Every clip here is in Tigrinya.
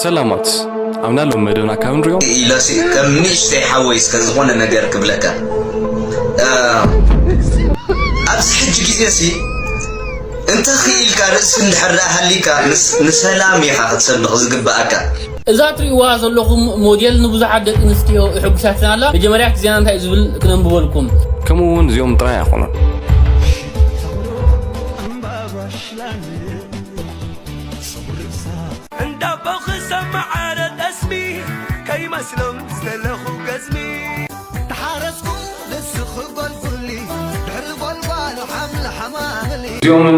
ሰላማት፣ ኣብና ሎም መደብና ካብ ንሪኦ ኢለሲ ከም ንእሽተይ ሓወይ እስከ ዝኾነ ነገር ክብለካ። እ፣ ኣብዚ ሕጂ ግዜ ሲ እንተ ኽኢልካ ርእሲ እንድሕር ደኣ ሃሊካ ንስ-፣ ንሰላም ኢኻ ክትሰብኽ ዝግብኣካ። እዛ ትርእይዋ ዘለኹም ሞዴል ንብዙሓት ደቂ ኣንስትዮ የሐጉሳትና ኣላ። መጀመርያ እቲ ዜና እንታይ እዩ ዝብል ክነንብበልኩም። ከምኡ እውን እዚኦም ጥራይ ኣይኮኑን። እንዳቦ ክሰማዓረ ጠስሚ ከይመስሎም ዝተለኹ ገዝሚ። ተሓረስኩ ንስኺ ጎልጉሊ ድሕሪ ጎልጓሉ ሓምሊ ሓማሊ። እዚኦምን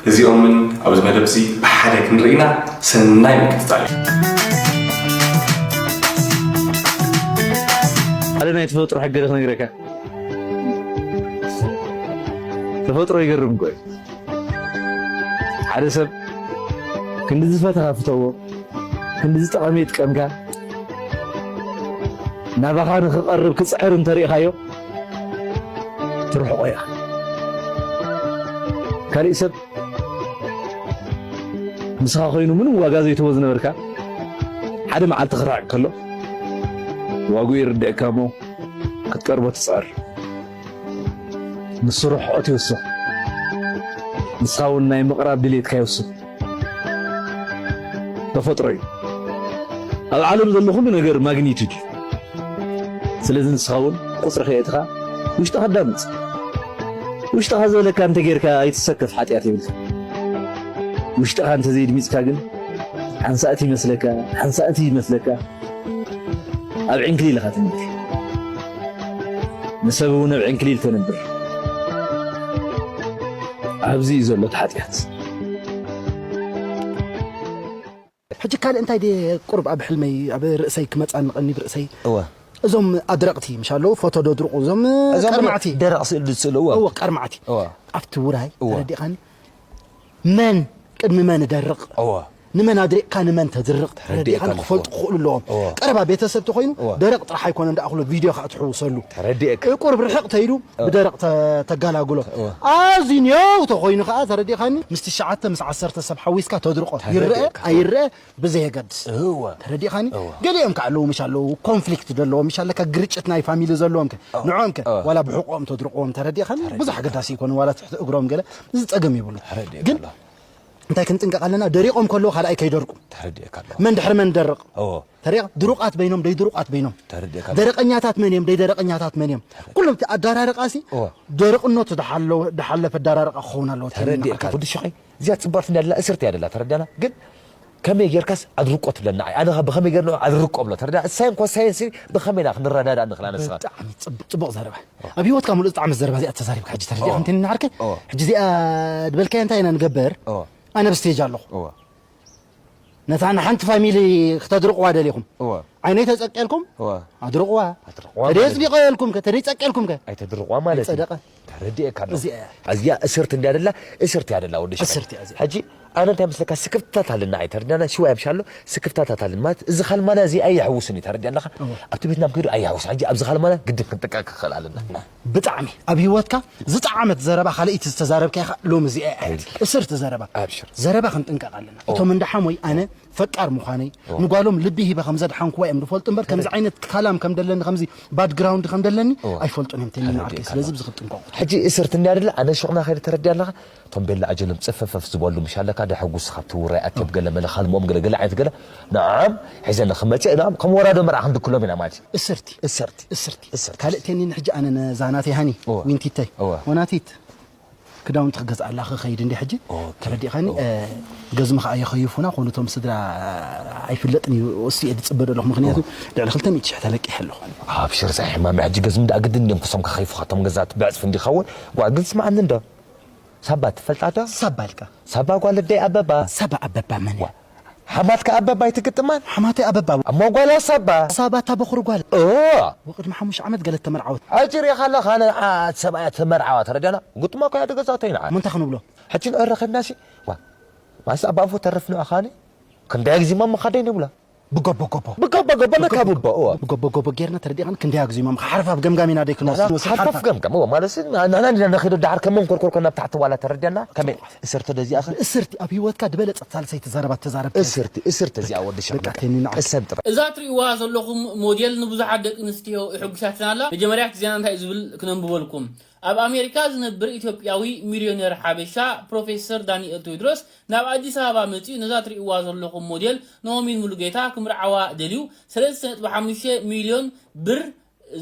እዚኦምን ኣብዚ መደብ እዚ ብሓደ ክንርኢና ሰናይ ምክትታል እዩ። ሓደ ናይ ተፈጥሮ ሕጊ ዶ ክነግረካ? ተፈጥሮ ይገርም እኮ እዩ። ሓደ ሰብ ክንዲ ዝፈተኻ ፍተዎ፣ ክንዲ ዝጠቐመ ይጥቀምካ፣ ናባኻ ንኽቐርብ ክጽዕር እንተሪእኻዮ ትርሕቆ ኢኻ። ካሊእ ሰብ ምሳኻ ኮይኑ ምንም ዋጋ ዘይትህቦ ዝነበርካ ሓደ መዓልቲ ክርሕቅ ከሎ ዋግኡ ይርድአካ እሞ ክትቀርቦ ትጽዕር። ንሱ ርሕቀት ይውስኽ፣ ንስኻ እውን ናይ ምቕራብ ድሌትካ ይውስኽ። ተፈጥሮ እዩ። ኣብ ዓለም ዘሎ ኩሉ ነገር ማግኒቱድ እዩ። ስለዚ ንስኻ እውን ቁጽሪ ከየእትኻ ውሽጥኻ ኣዳምጽ። ውሽጥኻ ዝበለካ እንተጌርካ ኣይትሰከፍ፣ ሓጢኣት የብልካ። ውሽጥኻ እንተዘይድሚጽካ ግን ሓንሳእቲ ይመስለካ፣ ሓንሳእቲ ይመስለካ ኣብ ዕንክሊል ኢኻ ትነብር። ንሰብ እውን ኣብ ዕንክሊል ተንብር። ኣብዚ እዩ ዘሎ እቲ ሓጢኣት። ሕጂ ካልእ እንታይ ድየ ቁሩብ ኣብ ሕልመይ፣ ኣብ ርእሰይ ክመጻኒ ቀኒብ ርእሰይ። እወ። እዞም ኣድረቕቲ ምሽ ኣለዉ፣ ፎቶ ደድርቑ፣ እዞም እዞም ቀርማዕቲ። ደረቕ ስእሊ ዝስእሉ፣ እወ። እወ፣ ቀርማዕቲ። እወ። ኣብቲ ውራይ እወ። ተረዲእኻኒ? መን ቅድሚ መን ደርቕ? እወ። ንመን ኣድሪቕካ ንመን ተድርቕ? ተረዲእካ ተረዲእኻኒ? ኣለኹ። ክፈልጡ ክኽእሉ ኣለዎም። እወ። ቀረባ ቤተሰብ ተኾይኑ እወ። ደረቕ ጥራሕ ኣይኮነን ደኣ ክሎ ቪድዮ ከኣ ትሕውሰሉ። ተረዲእካ። ቁሩብ ርሕቕ ተይሉ እወ። ብደረቕ ተ-፣ ተጋላግሎ። እወ። ኣዝዩ ኔው ተኾይኑ ከኣ ተረዲእኻኒ? ምስ ትሽዓተ ምስ ዓሰርተ ሰብ ሓዊስካ ተድርቖ። ይረአ ተረዲእካ። ኣይረአ ብዘየገድስ። እወ። ተረዲእኻኒ? እወ። ገሊኦም ከ ኣለዉ ምሽ ኣለዉ፣ ኮንፍሊክት ዘለዎም ምሽ ኣለካ፣ ግርጭት ናይ ፋሚሊ ዘለዎም ከ፣ እወ። ንዕኦም ከ፣ እወ። ዋላ ብሕቆም ተድርቕዎም፣ ተረዲእኻኒ? ተረዲእካ። ብዙሕ ኣገዳሲ ይኮኑ፣ ዋላ ትሕቲ እግሮም ገለ ዝጸገም ይብሉ። ተረዲእካ ግን ኣለኹ። እንታይ ክንጥንቀቕ ኣለና? ደሪቖም ከለዉ ካልኣይ ከይደርቁ። ተረዲእካ ኣለኹ። መን ድሕሪ መን ደርቕ? እወ። ተረዲእካ? ድሩቓት በይኖም፣ ደይ ድሩቓት በይኖም። ተረዲእካ ኣለኹ። ደረቐኛታት መን እዮም፣ ደይ ደረቐኛታት መን እዮም? ተረዲእካ። ኩሎም እቲ ኣዳራርቓሲ እወ። ደረቕነቱ ዝሓለወ-፣ ዝሓለፈ ኣዳራርቓ ክኸውን ኣለዎ። ተረዲእካ። ተረዲእካ። ወዲ ሸኸይ፣ እዚኣ ጽብቕቲ እንዳላ እስርቲ እያ ደላ፣ ተረዳና? ግን ከመይ ጌርካስ ኣድርቆ ትብለና? ኣይ፣ ኣነ ኸ ብኸመይ ጌርና ኣድርቆ ብሎ? ተረዳ? ሳይን ኮሳይንሲ ብኸመይ ኢና ክንረዳዳእ ንኽእል? ኣነ ንስኻ? ብጣዕሚ ጽቡቕ፣ ጽቡቕ ዘረባ። ኣብ ህይወትካ ሙሉእ ዝጠዓመት ዘረባ እዚኣ ተዛሪብካ ሕጂ ተረዲእካ ኦ፣ እንተ ንዓርከ፣ ኦ። ሕጂ እዚኣ ዝበልካያ እንታይ ኢና ንገብር? ኦ። ኣነ ኣብ ስቴጅ ኣለኹ። ኦ። ነታ ንሓንቲ ፋሚሊ ክተድርቕዋ ደሊኹም። ኦ። ዓይነይ ተጸቂልኩም? ኦ። ኣድርቕዋ። ኣድርቕዋ ተደይ ማለት እዩ። ኣጽቢቐየልኩም ከ? ተደይ ጸቂልኩም ከ? ኣይተድርቕዋ ማለት እዩ። ኣይጸደቐ። ተረዲኤካ ኣለኹ። እዚኣ እያ። እዚኣ እስርቲ እንድያ ደላ፣ እስርቲ እያ ደላ ወዲ ሸኸይ። እስርቲ እያ እዚኣ። ሕጂ ኣነ እንታይ መስለካ፣ ስክፍታት ኣለና፣ ኣይተረዳና፣ ሽዋ ይብሻ ኣሎ፣ ስክፍታታት ኣለና። ማለት እዚ ኻልማና እዚ ኣየሕውስን እዩ፣ ተረዲኣ ኣለኻ? እወ። ኣብቲ ቤትና ኣብ ከይዱ ኣየሕውስን። ሕጂ ኣብዚ ኻልማና ግድን ክንጥቀቅ ክኽእል ኣለና። ብጣዕሚ ኣብ ህይወትካ ዝጠዓመት ዘረባ ካልኣይቲ ዝተዛረብካያ ኸ ሎሚ እዚኣ እያ። ኣይዲ። እስርቲ ዘረባ። ኣብሽር። ዘረባ ክንጥንቀቕ ኣለና። እወ። እቶም እንዳ ሓሞይ ኣነ ፈቃር ምዃነይ፣ እወ። ንጓሎም ልቢ ሂበ ከም ዘድሓንኩዋ እዮም ዝፈልጡ እምበር፣ ከምዚ ተረድ- ዓይነት ካላም ከም ደለኒ፣ ከምዚ ባክግራውንድ ከም ደለኒ እወ። ኣይፈልጡን እዮም፣ ተይኒ ተረዲእካ ንዓርከይ። ስለዚ ኣለኹ። ብዚ ክትጥንቀቑ። ሕጂ እስርቲ እንድያ ደላ፣ ኣነ ሹቕና ከይደ ተረዲኣ ኣለኻ? እቶም ቤላ ኣጀሎም ጽፈፈፍ ዝበሉ ምሽ ኣለካ፣ ደሐጉስ ካብቲ ውራይ ኣትዮም ገለ መለ፣ ካልምኦም ገለ፣ ገለ ዓይነት ገለ፣ ንዓም ሒዘ ንኽመጽእ፣ ንዓም ከም ወራዶ መርዓ ክንድክሎም ኢና ማለት እዩ። እስርቲ። እስርቲ። እስርቲ። እስርቲ። ካልእ ተኒን ሕጂ ኣነ ነዛ ናተይ ሃኒ፣ እወ። ዊንቲተይ፣ እወ። ወናቲት፣ ክዳውንቲ ክገዝኣላ ክኸይድ እንዲ ሕጂ፣ ኦኬ። ተረዲእኻኒ? እወ። እ፣ ገዝሚ ከኣ የኸይፉና፣ ኮኑ እቶም ስድራ ኣይፍለጥን እዩ፣ እሱ እየ ዝጽበ ዘለኹ፣ ምኽንያቱ እወ። ልዕሊ ክልተ ሚእቲ ሽሕ ተለቂሐ ኣለኹ። ኣብሽር፣ ዛይ ሕማም፣ ሕጂ ገዝሚ ደኣ ግድን እዮም ክሶም ከኸይፉኻ፣ እቶም ገዛት ብዕጽፊ እንዲኸውን፣ ጓ፣ ግን ስምዓኒ እንዶ። ሳባ ትፈልጣ ዶ? ሳባ ኢልካ? ሳባ ጓል ኣደይ ኣበባ። ሳባ ኣበባ መን እያ? ዋ፣ ሓማትካ ኣበባ ኣይትግጥማን? ሓማተይ ኣበባ። እሞ ጓላ ሳባ? ሳባ እታ በኹሪ ጓል። ኦ። ወቅድሚ ሓሙሽተ ዓመት ገለ ተመርዓወት። ሕጂ ሪኢኻ ኣለኻ፣ ኣነ፣ ዓ-፣ ሰብኣያ ተመርዓዋ ተረዲኣና? ግጥማ እኮ እያ ትገዛእቶ ኢና። እሞ እንታይ ክንብሎ? ሕጂ ንዕረኸብናሲ? ዋ፣ ማስ ኣባፎ ተረፍና ኣኻኒ? ክንደይ ግዜ እማ ምኻደይ ንብላ? ብጎቦ ጎቦ ብጎቦ ጎቦ ነካብቦ እወ ብጎቦ ጎቦ ጌርና ተረዲእኻን ክንደይ ኣግዚሞም ሓርፋፍ ገምጋም ኢና ደይ ክንወስድ ንወስድ ሓርፋፍ ሓርፋፍ ገምጋም እወ ማለት ንሕና እንዲና ንኸይዶ ዳሓር ከም መንኮርኮር ኮና ብታሕቲ ዋላ ተረዲያና ከመይ እስርቲ ደዚኣ ኸ እስርቲ ኣብ ህይወትካ ዝበለጸት ሳልሰይቲ ዘረባ ተዛረብ እስርቲ እስርቲ እዚኣ ወዲ ሸምበቃ ተኒና እሰብ ጥራይ እዛ ትርእይዋ ዘለኹም ሞዴል ንብዙሓት ደቂ ኣንስትዮ የሕጉሳትና ኣላ። መጀመርያ እቲ ዜና እንታይ እዩ ዝብል ክነንብበልኩም። ኣብ ኣሜሪካ ዝነብር ኢትዮጵያዊ ሚልዮነር ሓበሻ ፕሮፌሰር ዳንኤል ቴዎድሮስ ናብ ኣዲስ ኣበባ መጺኡ ነዛ ትርእይዋ ዘለኹም ሞዴል ናኦሚን ሙሉጌታ ክምርዓዋ ደልዩ ሰለስተ ነጥቢ ሓሙሽተ ሚልዮን ብር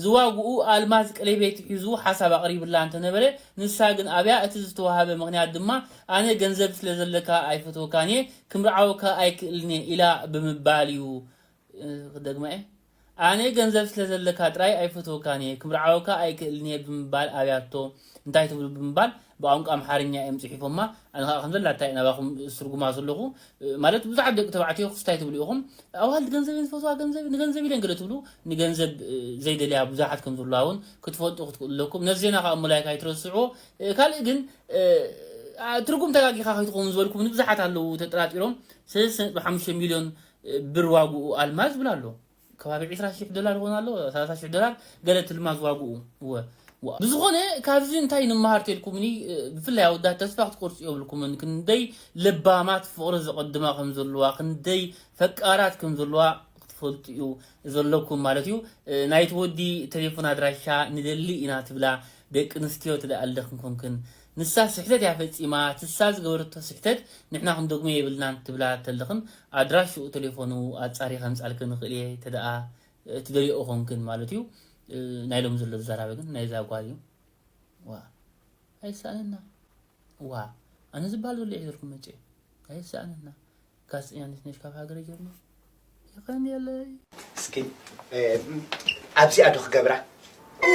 ዝዋግኡ ኣልማዝ ቀለቤት ሒዙ ሓሳብ ኣቕሪብላ እንተነበረ፣ ንሳ ግን ኣብያ። እቲ ዝተዋህበ ምኽንያት ድማ፣ ኣነ ገንዘብ ስለ ዘለካ ኣይፈትወካን እየ፣ ክምርዓወካ ኣይክእልን እየ ኢላ ብምባል እዩ። እ፣ ክደግማ እየ። ኣነ ገንዘብ ስለ ዘለካ ጥራይ ኣይፈትወካን እየ፣ ክምርዓወካ ኣይክእልን እየ ብምባል ኣብያቶ። እንታይ ትብሉ ብምባል ብቋንቋ ኣምሓርኛ እዮም ጽሒፎማ። ኣነ ኸኣ ከም ዘላታ እየ ናባኹም ዝትርጉማ ዘለኹ። ማለት ብዙሓት ደቂ ተባዕትዮ ክስታይ ትብሉ ኢኹም። ኣዋልድ ገንዘብ እየን ዝፈትዋ፣ ገንዘብ፣ ንገንዘብ ኢለን ገለ ትብሉ፣ ንገንዘብ፣ እ፣ ዘይደልያ ብዙሓት ከም ዘለዋ እውን ክትፈልጡ ክትክእሉ ኣለኩም። ነዚ ዜና ከዓ እሞ ላይክ ኣይትረስዑ። እ፣ ካልእ ግን፣ እ፣ ኣ፣ ትርጉም ተጋጊኻ ከይትኸውን ዝበልኩም ንብዙሓት ኣለዉ ተጠራጢሮም። ሰለስተ ነጥቢ ሓሙሽተ ሚልዮን፣ እ፣ ብር ዋግኡ ኣልማዝ ዝብል ኣሎ። ከባቢ ዕስራ ሺሕ ዶላር ይኾን ኣሎ፣ ሰላሳ ሺሕ ዶላር ገለ ትልማዝ ዋግኡ። እወ። ዋ። ብዝኾነ፣ ካብዚ እንታይ ንምሃር ተልኩምኒ፣ እ፣ ብፍላይ ኣወዳት ተስፋ ክትቆርጹ የብልኩምን። ክንደይ ለባማት ፍቕሪ ዘቐድማ ከም ዘለዋ፣ ክንደይ ፈቃራት ከም ዘለዋ ክትፈልጡ እዩ ዘለኩም ማለት እዩ። እ፣ ናይቲ ወዲ ቴሌፎን ኣድራሻ ንደሊ ኢና ትብላ ደቂ ኣንስትዮ ትደኣ ኣለኽን ኮንክን። ንሳ ስሕተት እያ ፈጺማ፣ ትሳ ዝገበረቶ ስሕተት ንሕና ክንደግሞ የብልናን ትብላ ተለኽን፣ ኣድራሽኡ ቴሌፎኑ ኣጻሪ ከምጻልክን ንኽእል እየ ተደኣ ትደልዮ ኾንክን ማለት እዩ። እ፣ ናይ ሎም ዘሎ ዘራቢ ግን ናይዛ ጓል እዩ። ዋ፣ ኣይሰኣነና። ዋ፣ ኣነ ዝበሃል ዘሎ ይሕዘልኩም መቼ። ኣይሰኣነና። ጋዜጠኛ ነሽ ነሽ ካብ ሃገረ ጀርመን። የቐንየለይ። እስኪ፣ እ፣ ኣብዚኣ ዶ ክገብራ? እ፣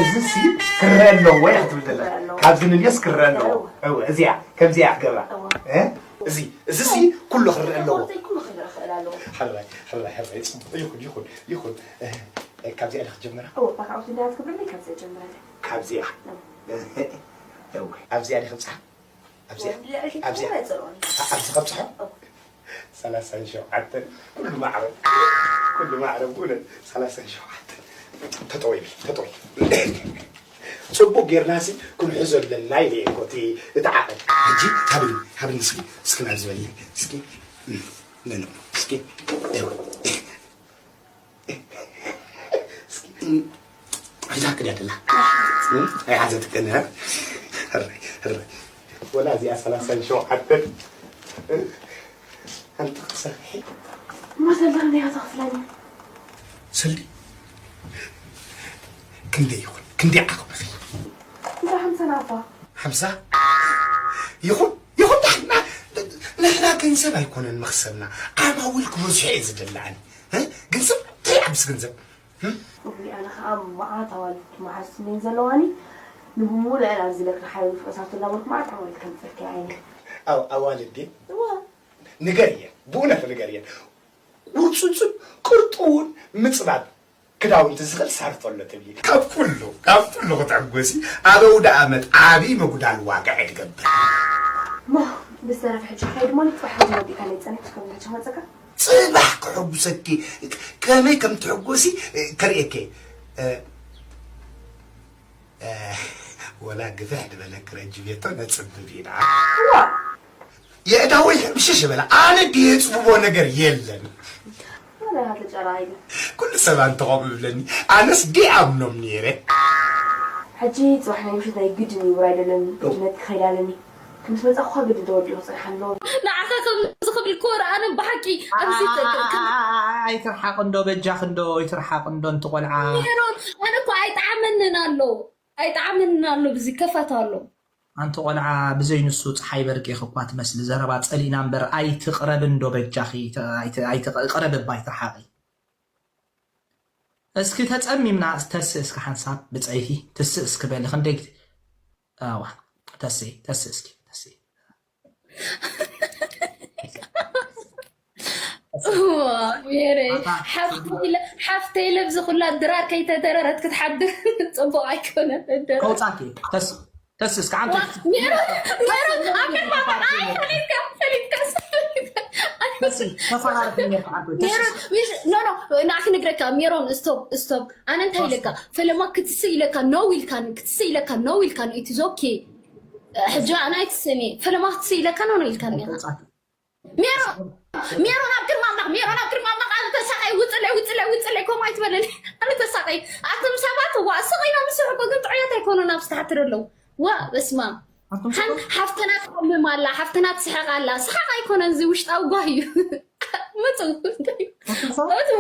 እዚ ሲ ክረአ ኣለዎ እያ ክትብል ዘላ። ክረአ ኣለዎ። ካብዚ ንልዮስ ክረአ ኣለዎ። እወ። እወ፣ እዚኣ፣ ከምዚኣ ክገብራ። እወ። እ? እዚ፣ እዚ ሲ ኩሉ ክረአ ኣለዎ። ኩሉ ክረአ ክእል ኣለዎ። ሕራይ፣ ሕራይ፣ ሕራይ፣ ጽቡቕ። ይኹን፣ ይኹን፣ ይኹን። እ፣ እ፣ ካብዚኣ ዶ ክትጀምራ? እወ፣ ባካውት እንድያ ትገብረለይ፣ ካብዚኣ ጀምረለይ። ካብዚኣ? እወ። እወ፣ ኣብዚኣ ዶ ክብጽሓ? ኣብዚኣ፣ ልዕሊ ኣብዚኣ፣ ሽዑ መጽእ። ኣብዚ ከብጽሖ? እወ። ሰላሳን ሸውዓተን፣ ኩሉ ማዕረ፣ ኩሉ ማዕረ፣ ብእውነት፣ ሰላሳን ሸውዓተን። ተጠወይ፣ ተጠወይ። ጽቡቕ ጌርናሲ ክንሕዞ ኣለና ኢለ እኮ እቲ፣ እቲ ዓቐን። ሕጂ ሃብኒ፣ ሃብኒ እስኪ፣ እስኪ ናብዚ በሊ፣ እስኪ። እም፣ ነኖ፣ እስኪ። እወ። ሒዛ ክዳ ደላ። ኣይሓዘትክን፣ እ? ሕራይ፣ ሕራይ። ወላ እዚኣ ሰላሳን ሸውዓተን። ኣንቲ ክትሰርሒ? እሞ ሰልዲ ክንደይ ኢኻ ትኸፍለኒ? ሰልዲ? ክንደይ ይኹን? ክንደይ ዓቕምኺ? እንዳ ሓምሳ ናቕፋ። ሓምሳ? ይኹን፣ ይኹን፣ ንሕና፣ ንሕና ገንዘብ ኣይኮነን መኽሰብና። ዓማዊል ክበዝሑ እየ ዝደሊ ኣነ። እ? ገንዘብ፣ እንታይ ይዓብስ ገንዘብ? እም? እውይ፣ ኣነ ኸኣ መዓት ኣዋልድ መሓዙት እየን ዘለዋኒ። ንብምሉአን ኣብዚ ለክሪ ሓይሉ ፍቕሳቱ እናበልኩ መዓት ኣዋልድ ከምፅእልኪ ዓይኒ። ኣው-፣ ኣዋልድ ድየን? እወ። ንገርየን፣ ብእውነት ንገርየን። ቁርፅፅን ቅርጥውን ምፅባብ ክዳውንቲ ዝኽእል ሳርቶ ኣሎ ትብሊ። ካብ ኩሉ፣ ካብ ኩሉ ክትዕጎሲ፣ ኣብ ኣውደ ኣመት ዓቢ ምጉዳል ዋጋ እየ ትገብር። እሞ ብዝተረፈ ሕጂ ክኸይድ እሞ ንፅባሕ ሕጂ ወዲእካ ለይፀንሕ እስከ ብታች ክመፀካ? ጽባሕ ክሕጉሰኪ ከመይ ከም ትሕጎሲ ከርእየኪ። እ፣ እ፣ ወላ ግፍሕ ዝበለ ክረጅ ቤቶ ነጽብብ ኢና። ዋ! የእዳወይ ሕምሽሽ በላ። ኣነ ድየ ጽብቦ ነገር የለን። ወላ ተጨራይ። ኩሉ ሰብ ኣንተ ከምኡ ይብለኒ። ኣነስ ድየ ኣምኖም ነይረ። ሕጂ ጽባሕ ናይ ምሽት ናይ ግድን እዩ፣ ውራይ ደለኒ። እው። ግድነት ክኸይድ ኣለኒ። ምስ መጻኹ ግድን ተወዲኡ ክጸንሓ ኣለዎ። ንዓኻ ከምዚ ክብል እኮ ረኣነ ብሓቂ ኣብዚ ተ-፣ ተ-፣ ተ-፣ ኣይትርሓቕ እንዶ በጃኽ እንዶ ኣይትርሓቕ እንዶ እንቲ ቆልዓ። ሜሮን፣ ኣነ እኮ ኣይጠዓመንን ኣሎ። ኣይጠዓመንን ኣሎ፣ ብዚ ከፋት ኣሎ። ኣንቲ ቆልዓ ብዘይ ንሱ ጸሓይ በርቂኺ እኳ ትመስሊ። ዘረባ ጸሊእና እምበር ኣይትቕረብ እንዶ በጃኺ፣ ተ-፣ ኣይት-፣ ኣይት-፣ ቅረብ እባ ኣይትርሓቒ። እስኪ ተጸሚምና ተስእ እስኪ ሓንሳብ ብጸይቲ ትስእ እስኪ በሊ ክንደይ ግዜ? ኣዋ፣ ተስእ፣ ተስእ እስኪ፣ ተስእ። እዋ፣ ሜሬ፣ ኣታ ሓፍተይ ኢለ፣ ሓፍተይ ኢለ ብዚ ኩላ ድራር ከይተደረረት ክትሓድር ጽቡቕ ኣይኮነን። እደረ። ከውጻኪ፣ ተስ-፣ ተስ እስከ ዓንተ። ዋ፣ ሜሮን፣ ሜሮን፣ ኣብ ቅድሚ ኣባና፣ ኣይ፣ ፈሊጥካ፣ ፈሊጥካ፣ ፈሊጥካ። ኣይ፣ ተፋራርፍ ነርካ ዓርኩ። ሜሮን፣ ኖ ኖ፣ ንዓክ ነግረካ ሜሮን፣ ስቶፕ ስቶፕ። ኣነ እንታይ ኢለካ? ፈለማ ክትስ ኢለካ ነው ኢልካን ክትስ ኢለካ ነው ኢልካን ኢትዝ ኦኬ። ሕጂ ኣነ ኣይትስእኒ። ፈለማ ክትስ ኢለካ ነው ነው ኢልካን ሜሮን። ሜሮን ኣብ ቅድሚ ኣምላኽ፣ ሜሮን ኣብ ቅድሚ ኣምላኽ፣ ኣነ ተሳቐይ፣ ውፅለይ፣ ውፅለይ፣ ውፅለይ፣ ከምኡ ኣይትበለኒ። ኣነ ተሳቐይ። ኣቶም ሰባት፣ ዋ፣ ስቕ ኢሎም ዝስሕቁ ግን ጥዑያት ኣይኮኑን ኣብዚ ታሕቲ ዘለዉ። ዋ፣ በስመ ኣብ። ኣቶም ሓን-፣ ሰባት? ሓፍትና ትሓምም ኣላ፣ ሓፍትና ትስሕቕ ኣላ። ስሓቕ ኣይኮነን፣ እዚ ውሽጣዊ ጓሂ እዩ። መፁ። ኣቶም ሰባት? መፁ።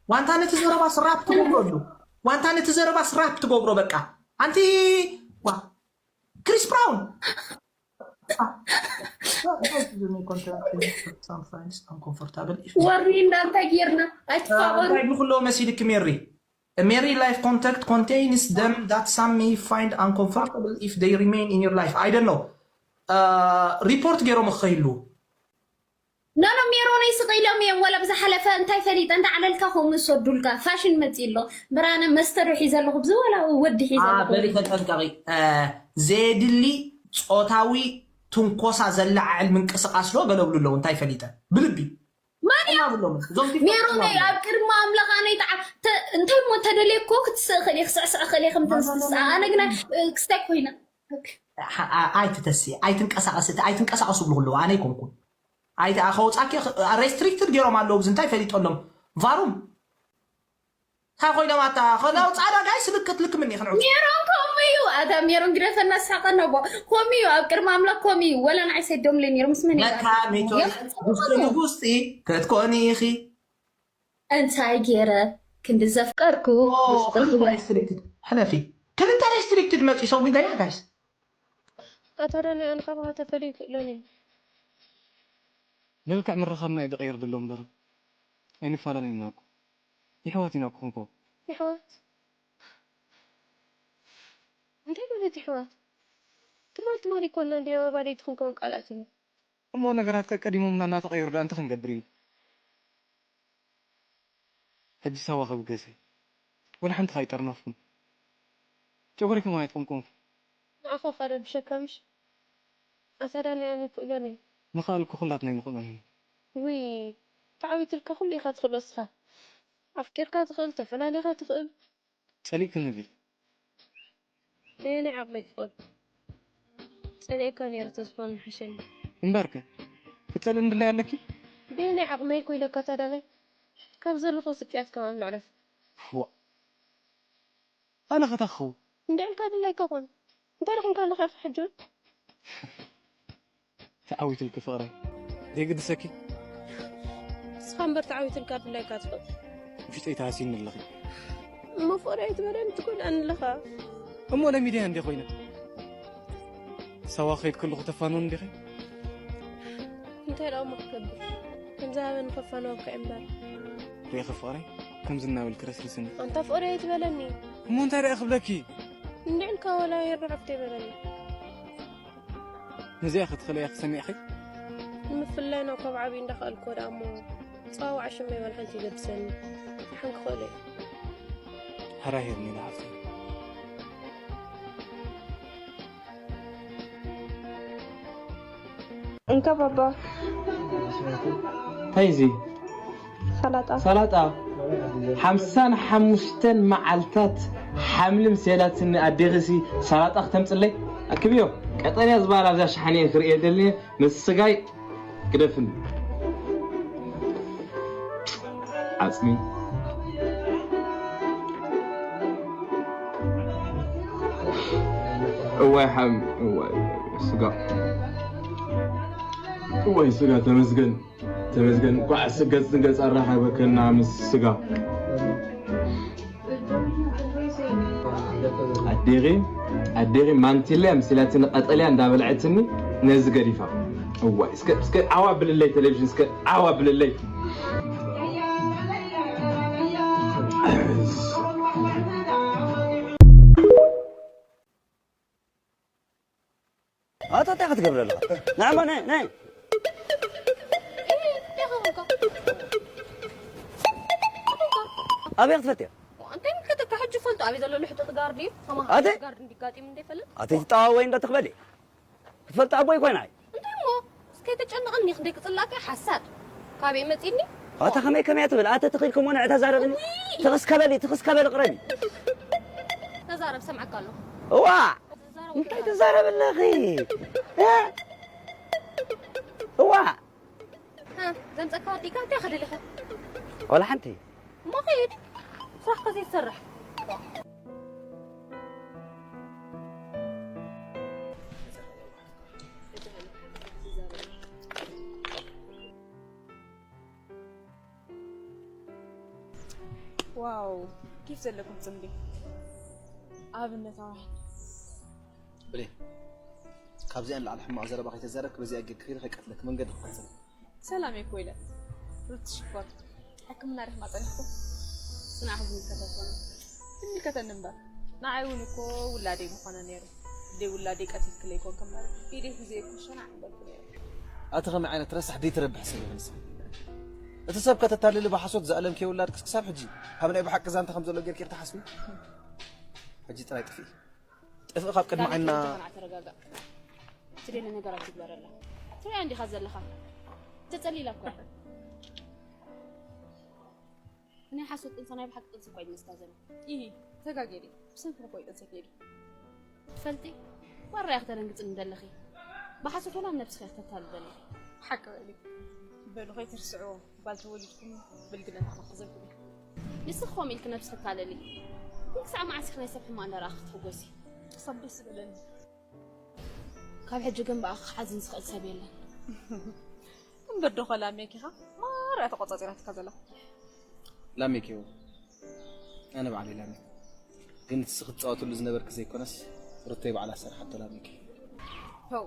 ዋንታ ነቲ ዘረባ ስራፕ ትገብረሉ። ዋንታ ነቲ ዘረባ ስራፕ ትገብሮ በቃ። ኣንቲ፣ ዋ፣ ክሪስ ብራውን። Sometimes uncomfortable if ወሪ እንዳንታይ ጌርና ኣይትፋቐሩ። እንታይ ንክሎ መሲልክ ሜሪ? A Mary life contact contains them that some may find uncomfortable if they remain in your life. I don't know. ሪፖርት ገይሮም ክኸይሉ ኖ ኖ፣ ሜሮነይ ስቕ ኢሎም እዮም። ወላ ብዝሓለፈ እንታይ ፈሊጠ እንዳ ዓለልካ ከምኡ ዝሰዱልካ ፋሽን መፂ ኣሎ። ብራነ መስተ ዶ ሒዘ ኣለኹ ብዚ ወላ ወዲ ሒዘ ኣለኹ። በሊ ተጠንቀቂ። ዘየድሊ ጾታዊ ትንኮሳ ዘለዓዕል ምንቅስቃስ ዶ ገለብሉ ኣለዉ እንታይ ፈሊጠ ብልቢ ማን እዩ? ብሎም እዞም ቲክቶክ ሜሮነይ ተማሪ። ኣብ ቅድሚ ኣምላኽ ኣነይ ተዓ-፣ ተ-፣ እንታይ እሞ ተደልየ እኮ ክትስእ እኽእል እየ፣ ክስዕስዕ እኽእል እየ፣ ከም ተንስስኣ። ኣነ ግና፣ እ፣ ክስታይ ኮይና። ሓ-፣ ኣ-፣ ኣይትተሲ፣ ኣይትንቀሳቐሲ፣ ኣይትንቀሳቐሱ ብሉ ኣለዉ፣ ኣነ ኣይኮንኩን። ኣይቲ-፣ ኣ-፣ ከውጻኪ ኽ-፣ ኣ-፣ ሬስትሪክትድ ገይሮም ኣለዉ፣ ብዚ እንታይ ፈሊጦሎም? ቫሩም። እንታይ ኮይኖም ኣታ፣ ከናው ጻዕዳ ጋይስ ልክት ልክ ምኒ ክንዑ። ሜሮን ከምኡ እዩ። ኣታ ሜሮን ግደፈና ሳቀና ቦ። ከምኡ እዩ፣ ኣብ ቅድሚ ኣምላኽ ከምኡ እዩ። ወላ ንዓይ ሰዶምለይ ነይሩ፣ ምስ መን እዩ ለካ ኣታ? ሜቶ ሜሮን ውስጢ ንውስጢ ክትኮኒ ኢኺ። እንታይ ገይረ ክንዲ ዘፍቀርኩ ኦ፣ ውስጥርኩ ክልተ ሬስትሪክትድ። ሕለፊ። ክልተ ሬስትሪክትድ መጺ ሰው ሚዳያ ጋይስ። ኣታ ዳኒ፣ ኣነ ካባኻ ተፈልዩ ይክእሎን እዩ። መልክዕ ምርኻብና እዩ ዝቕይር ዘሎ እምበር ኣይንፈላለን ኢና እኮ። የሕዋት ኢና እኮ ክንኮ። የሕዋት? እንታይ ማለት የሕዋት? ትማል ትማል ይኮና እንዲ ኣባደይቲ ክንከውን ቃላት እዩ። እሞ ነገራት ቀቀዲሞምና እናተቐየሩ ደኣ እንታይ ክንገብር እዩ? ሕጂ ሳዋ ክብገሰ ወላ ሓንቲ ካይጠርነፍኩም ጨጎሪኩም ኣይትቆምቆምኩም። ንዓኹ ከረብሸካ ምሽ? ኣታ ዳኒ ኣነ ክእሎን እየ። ምኽኣል እኮ ኩላትና ኣይንኽእሎን ኢና። ውይ ተዓዊትልካ ኩሉ ኢኻ ትኽእሎ እስኻ። ኣፍቂርካ ትኽእል፣ ተፈላሊኻ ትኽእል። ጸሊእክኒ ድዩ? ነየናይ ዓቕመይ ክኽእል? ጸሊኤካ ነይረ ተዝኾን ምሓሸኒ። እምበርከ ክትጸልእኒ ድላይ ኣለኪ? በየናይ ዓቕመይ እኮ ኢለካ ታዳላይ? ካብ ዘለኹ ስቅያት ከማን መዕረፍ። ዋእ! ኣነ ኸታ ክኸውን? እንድዒ ኢልካ ድላይካ ኮን። እንታይ ደኹም ከለኻ ኢኻ ሕጂ እውን? ተዓዊትልኪ ፍቕረይ። ዘይግድሰኪ? ንስኻ እምበር ተዓዊትልካ ድላይካ ትኽእል። ውሽጠይ ተሃሲኒ ኣለኺ። እሞ ፍቕረይ ኣይትበለኒ ትጎድኣኒ ኣለኻ። እሞ ለሚደያ እንዴ ኮይነ? ሳዋ ከይድ ከለኹ ተፋንወኒ ዲኺ? እንታይ ደኣ እሞ ክገብር? ከም ዝሃበኒ ከፋንወካ እምበር። ርኢኺ ፍቕረይ፣ ከምዚ እናበልኪ ረስርስኒ። ኣንታ ፍቕረይ ኣይትበለኒ። እሞ እንታይ ደኣ ክብለኪ? እንድዒ ኢልካ ወላ የርዕፍተ ይበለኒ። ነዚኣ ክትኽእልያ ክሰሚዕኺ? ንምፍላይና ካብ ዓብዪ እንዳኸኣልኩ ወደ ኣሞ ጸዋዋዕ ሽመይ ዋላ ሓንቲ ይገድሰኒ። ደሓን ክኽእሎ እየ። ሃራሂርኒ ንሓፍተይ። እንካ ባባ። እንታይ እዚ? ሰላጣ። ሰላጣ። ሓምሳን ሓሙሽተን መዓልታት ሓምሊ ምስ የላትኒ ኣዴኺሲ ሰላጣ ክተምጽለይ? ኣክብዮ። ቀጠልያ ዝበሃል ኣብዛ ሸሓነ እየ ክርእየ ደልየ፣ ምስ ስጋይ ግደፍኒ። ዓጽሚ። እዋይ ሓም-፣ እዋይ ስጋ። እዋይ ስጋ፣ ተመስገን። ተመስገን፣ እንኳዕ ስገጽ ንገጽ ኣራኸበከና ምስ ስጋ። ኣዴኺ፣ ኣዴኺ ማንቲለ ኣምሲላትኒ ቀጠልያ እንዳበልዐትኒ ነዚ ገዲፋ። እዋይ፣ እስከ፣ እስከ ዓዋ ብልለይ ቴሌቪዥን፣ እስከ ዓዋ ብልለይ። ኣታ እንታይ ክትገብር ኣለኻ? ንዓማ ናይ፣ ናይ። ኣበይ ክትፈትያ? እንታይ ምልከተካ? ሕጂ ፈልጦ ኣበይ ዘሎ ልሕጡጥ ጋርዲ? ኣተ? ጋርዲ እንዲጋጢም እንደ ይፈልጥ? ኣተ ትጠዋወይ እንዳትኽበሊ? ክትፈልጥ ኣቦይ ኮይና እይ። እንታይ እሞ? እስከ ተጨንቐኒ፣ ክንደይ ክጽላእካ ሓሳድ። ካበይ መጺኒ? ኣታ ከመይ ከመይ ትብል ኣተ ትኽኢልኩም ሆነ ዕታ ዛረብኒ። ትኽስ ከበሊ ትኽስ ከበሊ ቅረቢ። ተዛረብ፣ ሰምዓካ ኣለኹ። እዋ ተዛረብ። እንታይ ትዛረብ ኣለኺ? እ? እዋ እ፣ ዘምጸካ ወዲካ እንታይ ከደለኸ? ወላ ሓንቲ እሞ ከይድ፣ ስራሕካ ዘይትሰርሕ። ዋው ኬፍ ዘለኩም ፅምዲ ኣብነታውያን። ብሌን፣ ካብዚኣ ንላዕሊ ሕማቕ ዘረባ ከይተዛረብክ በዚኣ ጌርክ ከይደ ከይቀትለክ መንገዲ ክቐፅል። ሰላም እኮ ኢለ ሩት ሽኮር ሕክምና ዲኽማ ፀኒሕኩም? ስናዕ ዝምልከተ ኣይኮነ ዝምልከተኒ እምበር ንዓይ እውን እኮ ውላደይ ምኾነ ነይሩ። ደይ ውላደይ ቀቲልክለይ ኮንክ እምበር ኢደይ ሒዘ እኮ ሸናዕ ምበልኩ ነይሩ። ኣቲ ከመይ ዓይነት ረሳሕ ደይትረብሕ ሰብ ይኽንሳ? እቲ ሰብ ከተታልሊ ብሓሶት ዘእለምክዮ ውላድክስ ክሳብ ሕጂ ካብ ናይ ብሓቂ ዛንታ ከም ዘሎ ጌርኪ ክትሓስቢ? ሕጂ ጥራይ ጥፍኢ። ጥፍኢ ካብ ቅድሚ ዓይንና። ተረጋጋ። ትደሊ ነገራት ይግበረላ። ትሪኣ እንዲኻ ዘለኻ። ተጸሊላ እኮ እያ። ናይ ሓሶት ጥንሲ ናይ ብሓቂ ጥንሲ እኮ እዩ ዝመስላ ዘሎ። ኢሂ፣ ተጋጌ ድየ? ብሰንክኺ እኮ እዩ ጥንሰይ ከይዱ። ትፈልጢ? ዋራ ኢኺ ተደንግጽኒ ዘለኺ። ብሓሶት ወላ ነብስኺ ኢኺ ተታልሊ ዘለኺ። ሓቂ በሊ። በሉ ከይትርስዕዎ፣ ጓል ተወሊድኩም ብልግነት ኣመኽዘብኩም። ንስኺ ከምኡ ኢልኪ ነብስኺ ተታልሊ። ግን ክሳዕ መዓስ ኢኺ ናይ ሰብ ሕማቕ እንዳረኣኺ ክትሕጎሲ? ክሳብ ደስ ዝበለኒ። ካብ ሕጂ ግን ብኣኺ ክሓዝን ዝኽእል ሰብ የለን። እምበር ዶ ኸላ ሜኪኻ ማራ ተቆጻጺራትካ ዘላ። ላሜኪ እዎ፣ ኣነ ባዕለይ ላሜኪ። ግን እቲ ንስኺ ትጻወትሉ ዝነበርኪ ዘይኮነስ ሩተይ ባዕላ ዝሰርሓቶ ላሜኪ። ተው፣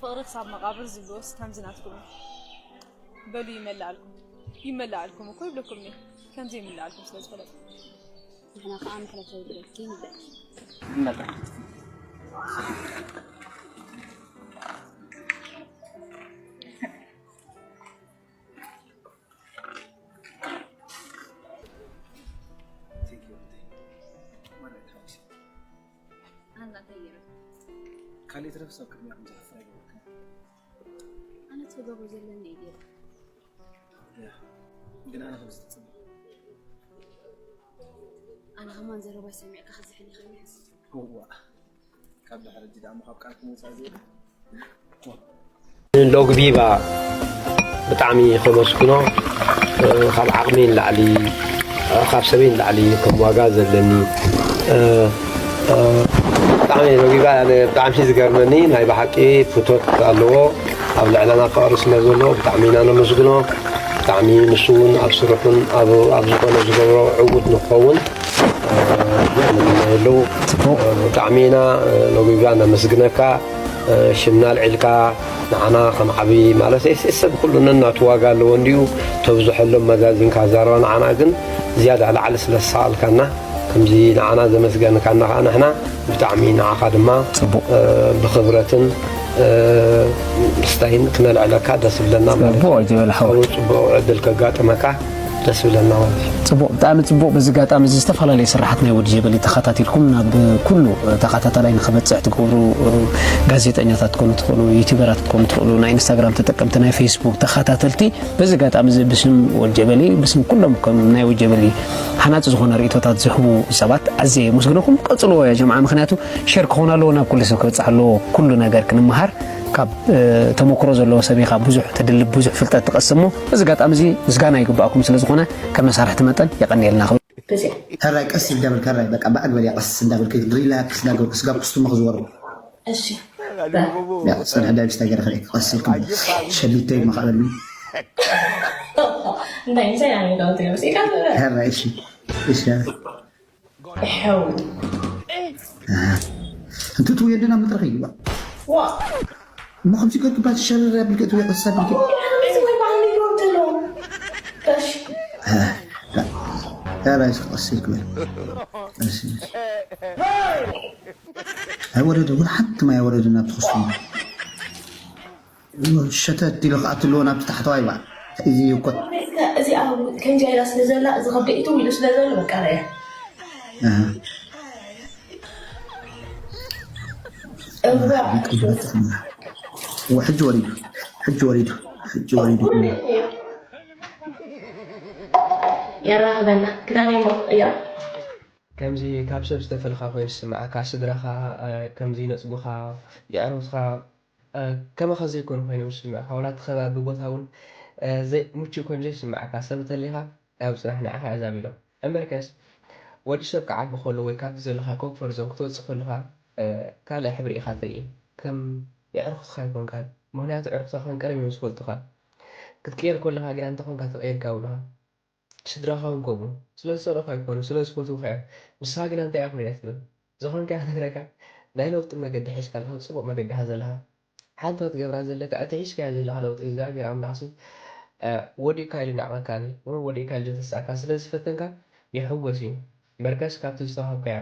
ፍቕሪ ክሳብ መቓብር ዝብልዎስ ከምዚ ናትኩም እዩ። በሉ ይመልኣልኩም፣ ይመልኣልኩም እኮ ይብለኩም እየ። ከምዚ ይምልኣልኩም ስለ ዝፈለጥኩ። ንሕና ከኣ መሕለፊ የብልኪ ንብለኪ። ካልእ ትረፍ ሰብ ቅድሚያ ከም ዝሓፍር ኣይገበርክን። ኣነ ትገብሮ ዘለኒ እዩ ገይረ። ያ፣ ግን ኣነ ከምዚ ትጽብቕ። ኣነ ከማን ዘረባይ ሰሚዕካ ክዝሕል ይኽእል ይሕስ። እዋ፣ ካብ ድሕሪ ሕጂ ደኣ እሞ ካብ ቃልኪ ምውጻእ ዘይብል። ሎግቢባ ብጣዕሚ ከመስግኖ፣ እ፣ ካብ ዓቕሚ ንላዕሊ፣ እ፣ ካብ ሰበይ ንላዕሊ ከም ዋጋ ዘለኒ፣ እ፣ እ፣ ብጣዕሚ ሎግቢባ ኣነ ብጣዕሚ ዝገርመኒ ናይ ብሓቂ ፍቶት ኣለዎ ኣብ ልዕለና ፍቕሪ ስለ ዘሎ ብጣዕሚ ኢና ነመስግኖ። ብጣዕሚ ንሱ እውን ኣብ ስርሑን ኣብ ኣብ ዝኾነ ዝገብሮ ዕዉት ንክኸውን፣ እ፣ ንምነየሉ። እ፣ ብጣዕሚ ኢና፣ እ፣ ሎግቢባ ነመስግነካ። ሽምና ኣልዒልካ ንዓና ከም ዓብዪ ማለት እየ። ሰብ ኩሉ ነናቱ ዋጋ ኣለዎ እንድዩ። ተብዝሐሎም መዛዚንካ ኣዛረባ ንዓና ግን ዝያዳ ላዕሊ ስለ ዝሰኣልካና ከምዚ ንዓና ዘመስገንካና ከዓ ንሕና ብጣዕሚ ንዓኻ ድማ ጽቡቕ። እ፣ ብኽብረትን እ፣ ምስታይን ክነልዕለካ ደስ ይብለና ማለት እዩ። ጽቡቕ ጀበል ሓወይ። ጽቡቕ ዕድል ከጋጥመካ ደስ ይብለና ማለት እዩ። ጽቡቕ፣ ብጣዕሚ ጽቡቕ። በዚ ኣጋጣሚ እዚ ዝተፈላለዩ ስራሓት ናይ ወዲ ጀበሊ ተኸታቲልኩም ናብ ኩሉ ተኸታታላይ ንኽበጽሕ ትገብሩ ጋዜጠኛታት ክትኮኑ ትኽእሉ፣ ዩቲዩበራት ክትኮኑ ትኽእሉ፣ ናይ ኢንስታግራም ተጠቀምቲ፣ ናይ ፌስቡክ ተኸታተልቲ በዚ ኣጋጣሚ እዚ ብስም ወዲ ጀበሊ፣ ብስም ኩሎም ከም ናይ ወዲ ጀበሊ ሃናጺ ዝኾነ ርእይቶታት ዝህቡ ሰባት ኣዝየ የመስግነኩም። ቀጽልዎ ያ ጀምዓ፣ ምኽንያቱ ሸር ክኾን ኣለዎ፣ ናብ ኩሉ ሰብ ክበጽሕ ኣለዎ። ኩሉ ነገር ክንመሃር ካብ እ፣ ተመክሮ ዘለዎ ሰብ ኢኻ፣ ብዙሕ ትድልብ፣ ብዙሕ ፍልጠት ትቐስም። እሞ በዚ ኣጋጣሚ እዚ ምስጋና ይግባኣኩም ስለ ዝኾነ ከም መሳርሕቲ መጠን የቐንየልና ክብል ሕራይ ቀስ እንዳበልካ ሕራይ በቃ ብኣግበል እያ ቀስ እንዳበልካ ሪላክስ እንዳገበርካ ስጋብ ክስትሞ ክዝወር እሺ ያ ጸንሐ ዳይብስ ነገር ከ ቀስ ኢልኩም ሸሊተይ መኻበሉ እንታይ ምሳይ ኣነ ጋር ትገብስ ኢካ ሕራይ እሺ እሺ ሕው እንት ትውየድና ምጥረኽ ይግባእ ዋ እሞ ከምዚ ገርክ ባል ሸረር ያብልከ ትውየ ቀሳ ብልከ እዚ ወይ ባህሊ ይወርድሎ እሺ ሕራይ ቀስ ኢልኩም ኣይወረደ ወላ ሓንቲ ማይ ኣይወረድን ኣብቲ ክስቱም ሸተት ኢሉ ክኣትልዎ ናብቲ ታሕተዋይ በዓል እዚ እኮ እዚኣ ከምዚኣ ኢላ ስለ ዘላ እዚ ከብደ ኢቱ ኢሉ ስለ ዘሎ በቃ ረያ ሕጂ ወሪዱ ሕጂ ወሪዱ ሕጂ ወሪዱ የራኽበና። ክዳነይ እሞ ክቕይራ። ከምዚ ካብ ሰብ ዝተፈልኻ ኮይኑ ዝስምዓካ፣ ስድራኻ ከምዚ ይነጽጉኻ፣ የዕሩኽትኻ ከማኻ ዘይኮኑ ኮይኖም ዝስምዑኻ፣ ዋላ እቲ ከባቢ ቦታ እውን ምቹእ ኮይኑ ዘይስምዓካ ሰብ እንተሊኻ፣ ያው ጽናሕ ንዓኻ እያ ዛቢሎም። እምበርከስ ወዲ ሰብ ክዓቢ ከሎ ወይ ካብቲ ዘለኻ ኮምፎርት ዞን ክትወጽእ ከለኻ ካልእ ሕብሪ ኢኻ ትርኢ። ከም የዕሩኽትኻ ኣይኮንካን። ምኽንያቱ ኣዕሩኽትኻ ከም ቀደም እዮም ዝፈልጡኻ። ክትቅየር ከለኻ ግና እንተኾንካ ተቐይርካ ይብሉኻ። ስድራኻ እውን ከምኡ። ስለ ዝጸልኡኻ ኣይኮኑን፣ ስለ ዝፈትዉኻ እዮም። ንስኻ ግና እንታይ ኢኻ ኮይና ትብል? ዝኾንካዮ ክነግረካ፣ ናይ ለውጢ መገዲ ሒዝካ ኣለኻ፣ ጽቡቕ መገዲ ኢኻ ዘለኻ። ሓንቲ ክትገብራ ዘለካ፣ እቲ ሒዝካዮ ዘለኻ ለውጢ እግዚኣብሔር ኣምላኽሲ ወዲእካ ኢሉ ይንዕቐካኒ፣ ወይ ወዲእካ ኢሉ ዘተስኣካ ስለ ዝፈተንካ ይሕወስ እዩ። እምበርከስ ካብቲ ዝተዋህብካዮ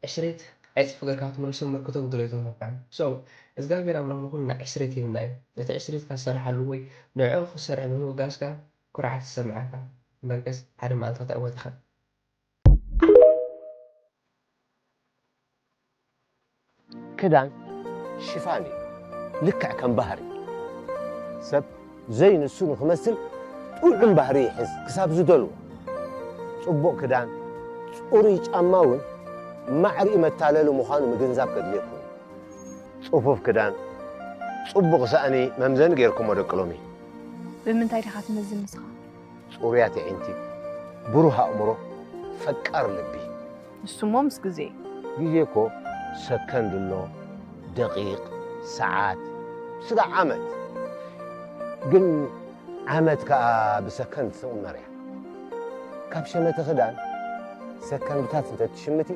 ዕስሬት ዕጽፊ ጌርካ ክትመልሶ ምልክቶ ጉድለት ኣይተዋህብካን። So እግዚኣብሔር ኣምላኽ ንኹልና ዕስሬት ሂብና እዩ። ነቲ ዕስሬትካ ዝሰርሓሉ ወይ ንዕኡ ክሰርሕ ብምብጋስካ ኩርዓት ይሰምዓካ። እምበርከስ ሓደ መዓልቲ ክትዕወት ኢኻ። ክዳን ሽፋን እዩ፣ ልክዕ ከም ባህሪ። ሰብ ዘይንሱ ንኽመስል ጥዑም ባህሪ ይሕዝ ክሳብ ዝደልዎ። ጽቡቕ ክዳን፣ ጽሩይ ጫማ እውን ማዕሪኡ መታለሊ ምዃኑ ምግንዛብ ከድልየኩም እዩ። ጽፉፍ ክዳን፣ ጽቡቕ ሳእኒ መምዘኒ ጌርኩሞ ደቂ ሎሚ። ብምንታይ ዲኻ ትመዝን ንስኻ? ጽሩያት ኣዒንቲ፣ ብሩህ ኣእምሮ፣ ፈቃር ልቢ። ንሱሞ ምስ ግዜ። ግዜ እኮ ሰከንድ ኣሎ፣ ደቂቕ፣ ሰዓት፣ ስጋዕ ዓመት። ግን ዓመት ከኣ ብሰከንድ ትቕመር እያ። ካብ ሸመተ ክዳን ሰከንድታት እንተ ትሽምቲ፣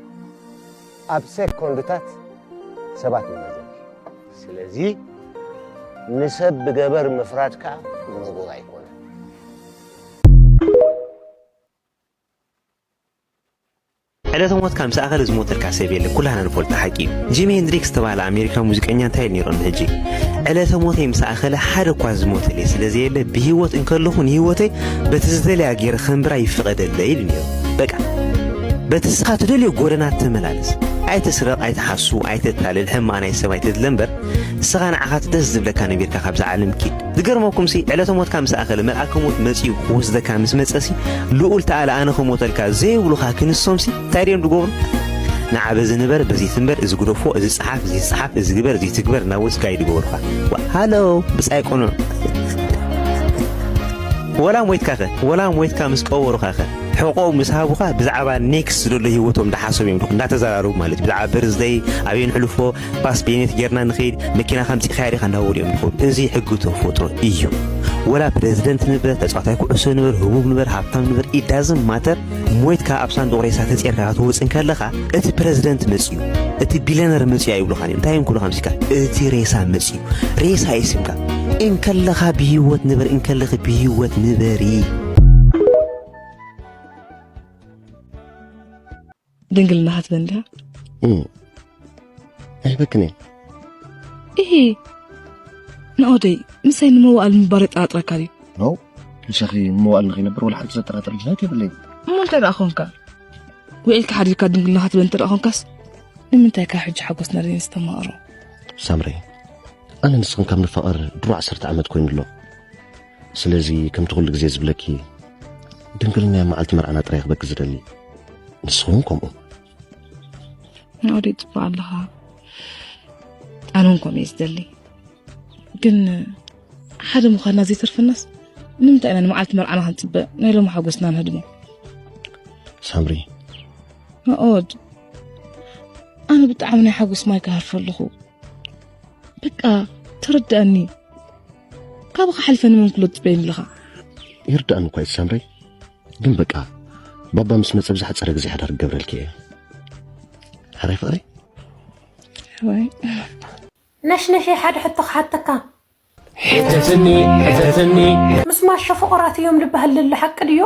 ኣብ ሴኮንድታት ሰባት ንመዘኒ። ስለዚ ንሰብ ብገበር ምፍራድ ከኣ ንቡር ኣይኮነን። ዕለተ ሞትካ ምስ ኣኸለ ዝሞተልካ ሰብ የለ፣ ኩላህና ንፈልጦ ሓቂ እዩ። ጂሚ ሄንድሪክስ ዝተባህለ ኣሜሪካዊ ሙዚቀኛ እንታይ ኢሉ ነይሩ ቅድሚ ሕጂ? ዕለተ ሞተይ ምስ ኣኸለ ሓደ እኳ ዝሞተለይ ስለ ዘየለ፣ ብህይወት እንከለኹ ንህይወተይ በቲ ዝደልያ ገይረ ከንብራ ይፍቐደለይ ኢሉ ነይሩ። በቃ በቲ ንስኻ ትደልዮ ጎደና ተመላለስ። ኣይትስረቕ፣ ኣይትሓሱ፣ ኣይተታልል፣ ሕማቕ ናይ ሰብ ኣይተድለ እምበር፣ ንስኻ ንዓኻ እቲ ደስ ዝብለካ ነቢርካ ካብዛ ዓለም ኪድ። ዝገርመኩምሲ፣ ዕለተ ሞትካ ምስ ኣኸለ፣ መልኣከ ሞት መጺኡ ክወስደካ ምስ መጸሲ፣ ልኡል ተኣለ ኣነ ክሞተልካ ዘይብሉኻ ክንሶምሲ፣ እንታይ ድዮም ዝገብሩ? ንዓ በዚ ንበር፣ በዚ ትንበር፣ እዚ ግደፎ፣ እዚ ጸሓፍ፣ እዚ ይጸሓፍ፣ እዚ ግበር፣ እዚ ትግበር እናበሉ ስጋይ ዝገብሩኻ። ዋ፣ ሃሎ፣ ብጻይ ቆኖ። ወላ ሞይትካኸ? ወላ ሞይትካ ምስ ቀበሩኻኸ? ሕቖ ምስ ሃቡኻ ብዛዕባ ኔክስት ዝደሎ ህይወቶም እንዳሓሰቡ እዮም ድኹ እንዳተዘራረቡ ማለት እዩ። ብዛዕባ በርዝደይ ኣበይ ንሕልፎ፣ ፓስ ቤኔት ጌርና ንኸይድ፣ መኪና ከምፂእኻያ ዲኻ እንዳበሉ እዮም ድኹ። እዚ ሕጊ ተፈጥሮ እዩ። ወላ ፕሬዝደንት ንበር፣ ተፃዋታይ ኩዕሶ ንበር፣ ህቡብ ንበር፣ ሃብታም ንበር፣ it doesn't matter። ሞይትካ ኣብ ሳንዱቕ ሬሳ ተፀርካ ክትወፅእ እንከለኻ እቲ ፕሬዝደንት መፅዩ፣ እቲ ቢልዮነር መፅዩ ኣይብሉኻን እዮም። እንታይ እዮም ክብሉኻ ምሲካ? እቲ ሬሳ መፅዩ። ሬሳ እዩ ስምካ። እንከለኻ ብህይወት ንበር፣ እንከለኺ ብህይወት ንበሪ። ድንግልና ክትበን ድያ? እም። ኣይበክን እየ። እሂ፣ ናኦደይ፣ ምሳይ ንመዋእል ምባር የጠራጥረካ ድዩ? ኖ፣ ምሳኺ መዋእል ንኸይነብር ወላ ሓንቲ ዘጠራጥር ምኽንያት የብለይን። እሞ እንታይ ደኣ ኾንካ? ውዒልካ ሓዲርካ ድንግልና ክትበን እንተ ደኣ ኾንካስ፣ ንምንታይ ካብ ሕጂ ሓጎስና ዘይነስተማቕሮ? ሳምሪ፣ ኣነ ንስኽን ካብ ንፋቐር ድሮ ዓሰርተ ዓመት ኮይኑ ኣሎ። ስለዚ ከምቲ ኩሉ ግዜ ዝብለኪ፣ ድንግልና እያ መዓልቲ መርዓና ጥራይ ክበኪ ዝደሊ። ንስኺ እውን ከምኡ። ናኦደይ፣ ጽቡቕ ኣለኻ። ኣነ እውን ከምኡ እየ ዝደሊ። ግን ሓደ ምዃንና ዘይተርፈናስ፣ ንምንታይ ኢና ንመዓልቲ መርዓና ክንጽበ? ናይ ሎሚ ሓጎስና ንህድሞ። ሳምሪ። ናኦድ፣ ኣነ ብጣዕሚ ናይ ሓጎስ ማይ ክሃርፍ ኣለኹ። በቃ፣ ተረድኣኒ። ካብኻ ሓሊፈ ንመን ክሎ ትጽበየኒ ኣለኻ? ይርድኣኒ እኳ እዩ ሳምሪ። ግን በቃ፣ ባባ ምስ መጸ ብዝሓጸረ ግዜ ሓዳር ክገብረልኪ እየ። ሕራይ ፍቕረይ? ሕራይ። ነሽነሸይ ሓደ ሕቶ ክሓተካ። ሕተትኒ፣ ሕተትኒ። ምስ ማሾ ፍቑራት እዮም ልበሃል ልሉ ሓቂ ድዮ?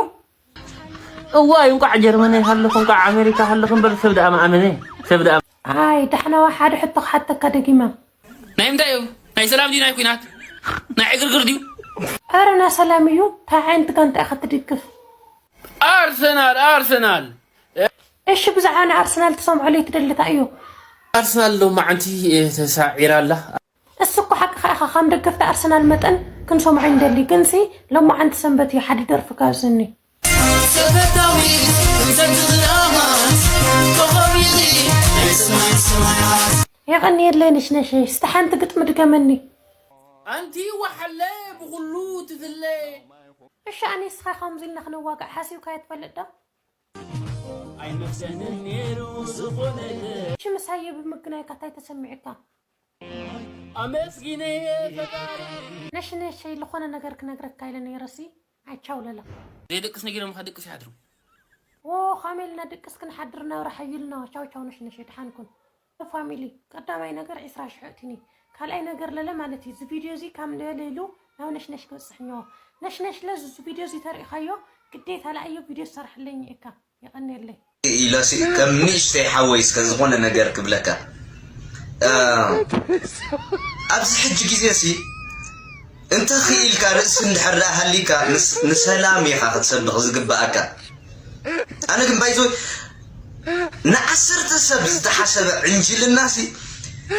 እዋይ እንቋዕ ጀርመን ሃለኹ እንቋዕ ኣሜሪካ ሃለኹ እምበር ሰብ ደኣ መኣመነ ሰብ ደኣ ኣይ ዳሕናዋ ሓደ ሕቶ ክሓተካ ደጊመ። ናይ ምንታይ እዩ? ናይ ሰላም ድዩ ናይ ኲናት? ናይ ዕግርግር ድዩ? ኧረ ናይ ሰላም እዩ። እንታይ ዓይነት ጋንታ ኢኻ ትድግፍ? ኣርሰናል ኣርሰናል። እሺ ብዛዕባ ናይ ኣርሰናል ትሰምዐለይ ትደሊ እንታይ እዩ? ኣርሰናል ሎማዓንቲ ተሳዒራ ኣላ። እሱ እኮ ሓቅኻ ኢኻ፣ ከም ደገፍቲ ኣርሰናል መጠን ክንሰምዖ ንደሊ፣ ግንሲ ሎማዓንቲ ሰንበት እዩ፣ ሓዲ ደርፊ ጋብዘኒ። ተፈታዊት እንተ ድራማት ኮኾብ ኢኺ ናይ ሰማይ ሰማያት። የቐንየለይ ነሽነሸይ፣ እስቲ ሓንቲ ግጥሚ ድገመኒ። ኣንቲ ወሓለ ብኹሉ ትፍለ። እሺ፣ ኣነ ንስኻ ከምዚ ኢልና ክንዋጋእ ሓሲብካዮ ትፈልጥ ዶ? ኣይመስለንን ነይሩ ዝኾነ። እሺ፣ ምሳየ ብምግናይካ እንታይ ተሰሚዕካ? ኣመስጊነየ ፈጣሪ። ነሽነሸይ፣ ዝኾነ ነገር ክነግረካ ኢለ ነይረሲ። ኣይ ቻው ለላ። ዘይደቅስ ነጊሮም ከ ደቅስ ይሓድሩ። ዎ፣ ኻሜልና ደቅስ ክንሓድር ናብራ ሓይልና። ቻው ቻው ነሽነሸይ፣ ደሓን ኩን። ፋሚሊ፣ ቀዳማይ ነገር ዒስራ ሽሕ እትኒ። ካልኣይ ነገር ለለ ማለት እዩ፣ እዚ ቪድዮ እዚ ካብ ለለ ኢሉ ናብ ነሽነሽ ክበጽሕ እኒኦ። ነሽነሽ ለዚ ቪድዮ እዚ ተሪእኻዮ፣ ግዴታ ለኣዮ ቪድዮ ዝሰርሐለኝ እካ። የቐንየለይ። ኢለሲ ከም ንእሽተይ ሓወይ እስከ ዝኾነ ነገር ክብለካ። እ፣ ኣብዚ ሕጂ ግዜ ሲ እንተ ኽኢልካ ርእሲ እንድሕር ደኣ ሃሊካ ንስ-፣ ንሰላም ኢኻ ክትሰብኽ ዝግብኣካ። ኣነ ግን ባይዞ ንዓሰርተ ሰብ ዝተሓሰበ ዕንጅልና ሲ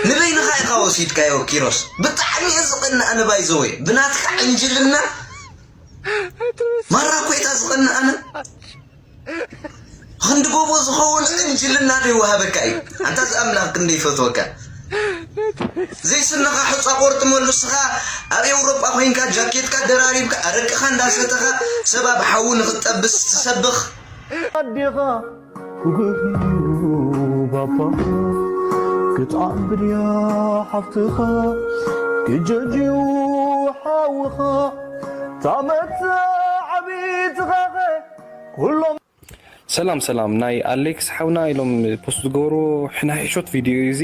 ንበይንኻ ኢኻ ወሲድካዮ ኪሮስ። ብጣዕሚ እየ ዝቐንእ ኣነ ባይዘወይ ብናትካ ዕንጅልና ማራ ኮይታ ዝቐንእ ኣነ። ክንዲ ጎቦ ዝኸውን ዕንጅልና ዶ ይወሃበካ እዩ? ኣንታ እዚ ኣምላኽ ክንደይ ይፈትወካ። ዘይስንኻ ሑጻ ቆርጥመሉ፣ ንስኻ ኣብ ኤውሮጳ ኮይንካ ጃኬትካ ደራሪብካ ኣረቅኻ እንዳሰተኻ ሰብ ኣብ ሓዊ ንኽትጠብስ ትሰብኽ። ኣዴኻ ክጉህዩ ባባ ክትዓቢ ድያ ሓፍትኻ ክጀጅዩ ሓውኻ ታመት ዓቢትኻኸ ኩሎም ሰላም ሰላም፣ ናይ ኣሌክስ ሓውና ኢሎም ፖስት ዝገበርዎ ናይ ሕሾት ቪድዮ እዩ እዚ።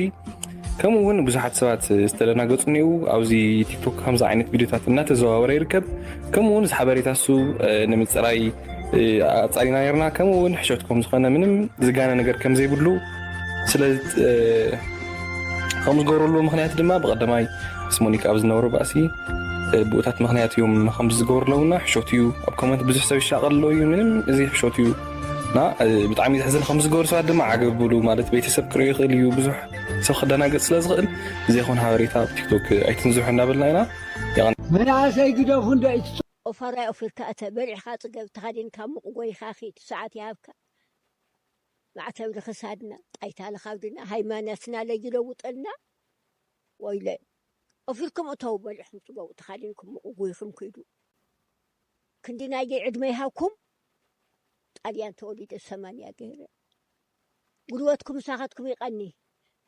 ከምኡ እውን ብዙሓት ሰባት ዝተደናገጹ እኒአው። ኣብዚ ቲክቶክ ከምዚ ዓይነት ቪድዮታት እናተዘዋወረ ይርከብ። ከምኡ እውን እዚ ሓበሬታ እሱ፣ እ፣ ንምጽራይ፣ እ፣ ኣጻሪና ነርና። ከምኡ እውን ሕሾት ከም ዝኾነ ምንም ዝጋነ ነገር ከም ዘይብሉ ስለ፣ እ፣ ከም ዝገበረሉ ምኽንያት ድማ ብቐዳማይ ምስ ሞኒካ ኣብ ዝነበሮ ባእሲ፣ እ፣ ብኡታት ምኽንያት እዮም ከም ዝገበሩ ኣለውና። ሕሾት እዩ። ኣብ ኮመንት ብዙሕ ሰብ ይሻቐል ኣሎ እዩ። ምንም እዚ ሕሾት እዩ። እና፣ እ፣ ብጣዕሚ ዘሕዝን። ከም ዝገበሩ ሰባት ድማ ዓገብ ብሉ። ማለት ቤተሰብ ክርእዩ ይኽእል እዩ። ብዙሕ ሰብ ክደናገጽ ስለ ዝኽእል ዘይኮን ሓበሬታ ኣብ ቲክቶክ ኣይትንዝሑ እንዳበልና ኢና። የቐን- መናእሰይ ግደፉ እንዶ። ኦፋራይ ኦፊርካ እተ በሊዕኻ ጽገብ ተኻዲንካ ሙቕ ጎይኻ ኺድ ሰዓት ይሃብካ። ማዕተብ ልኽሳድና ጣይታ ልኻብድና ሃይማኖትና ለይለውጠልና። ወይለ ኦፊርኩም እተው በሊዕኹም ጽገቡ ተኻዲንኩም ሙቕ ጎይኹም ኪዱ። ክንዲ ናየይ ዕድመ ይሃብኩም። ጣልያን ተወሊደ ሰማንያ ገይረ። ጉልበትኩም ምሳኻትኩም ይቐኒ።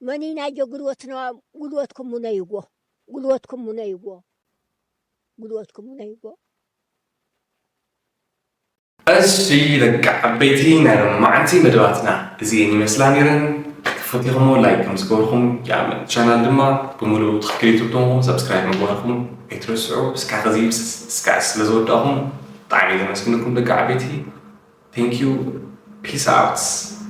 መን ናዮ ጉልበትና? ጉልበትኩም ሙነይዎ። ጉልበትኩም ሙነይዎ። ጉልበትኩም ሙነይዎ። እሺ ደቂ ዓበይቲ ናይ ሎማዓንቲ መደባትና እዚኤን ይመስላ ነይረን። ተፈቲኹሞ ላይክ ከም ዝገበርኩም ይኣምን። ቻናል ድማ ብምሉኡ ትኽክል ዩቱብ ተንኹም ሰብስክራይብ ምግባርኩም ኣይትረስዑ። እስካዕ ኸዚ እስካዕ ስለ ዝወዳእኹም ብጣዕሚ ዘመስግነኩም ደቂ ዓበይቲ። Thank you. Peace out.